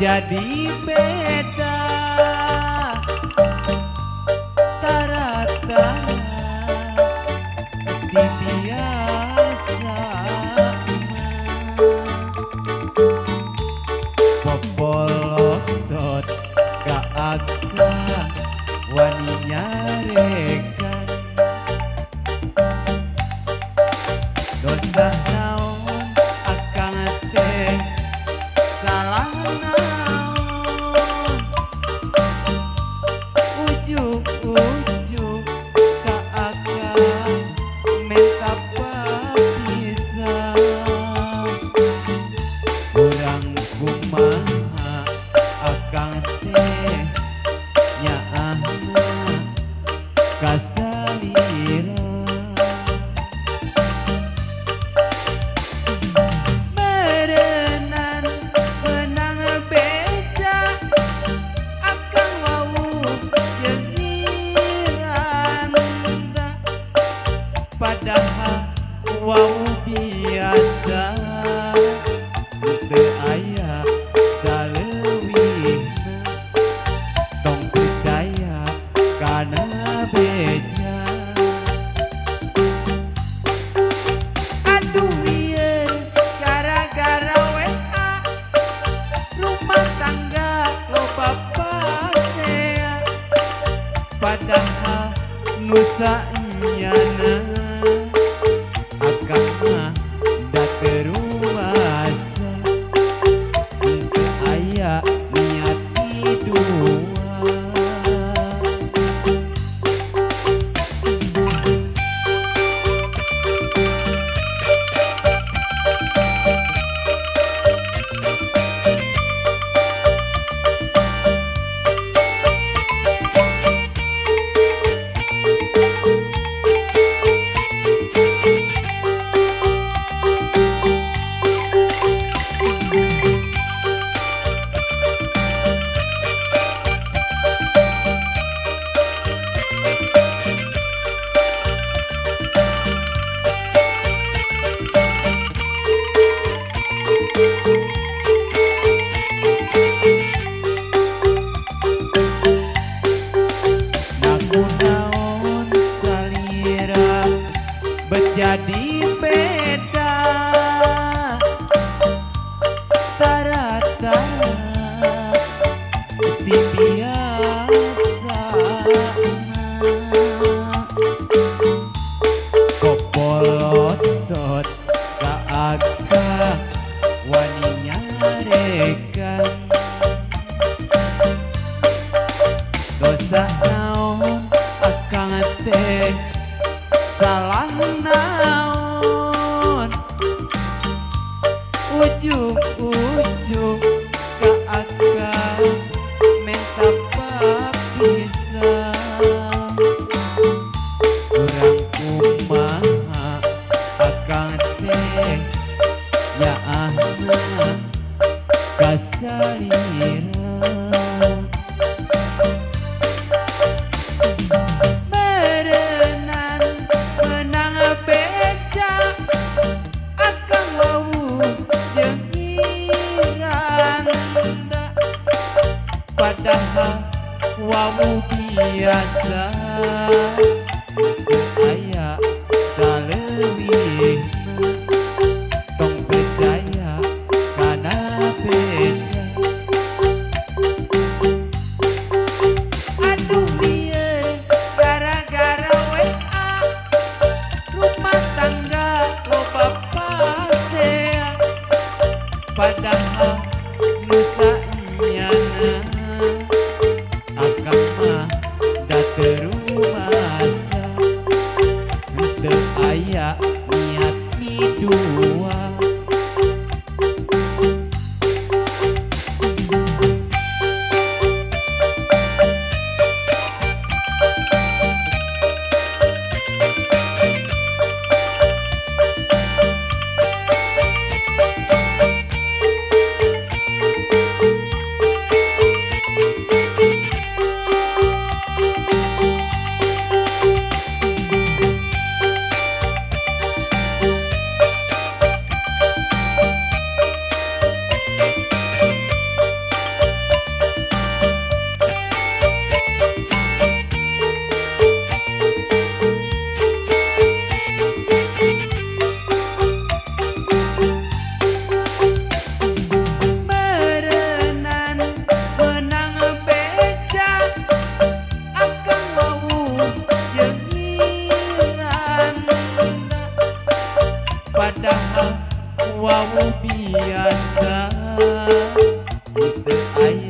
Jadi beda tarata ti biasa popolotot ka akang wani nyarekan dosa naon akang teh salah naon ujug-ujug ka akang menta papisah urang kumaha akang teh nyaahna kasalira meureunan meunang beja akang wawuh jeung Miranda padahal wawuh biasa teu aya saleuwihna tong percaya kana beja. Aduh ieu gara-gara WA rumah tangga loba pasea padahal nu sanyana akang mah da teu rumasa teu aya niat dua. Naon salira menjadi beda tarata ti biasa kopolotot ka akang wani nyarekan dosa naon akang teh salah naon ujug-ujug ka akang menta papisah urang kumaha akang teh nyaahna kasalira meureunan meunang beja akang wawuh jeung Miranda padahal wawuh biasa teu aya saleuwihna tong percaya kana beja. Aduh ieu gara-gara WA rumah tangga loba pasea padahal nu sanyana akang mah da teu rumasa teu aya niat midua. Padahal wawuh biasa. Teu aya.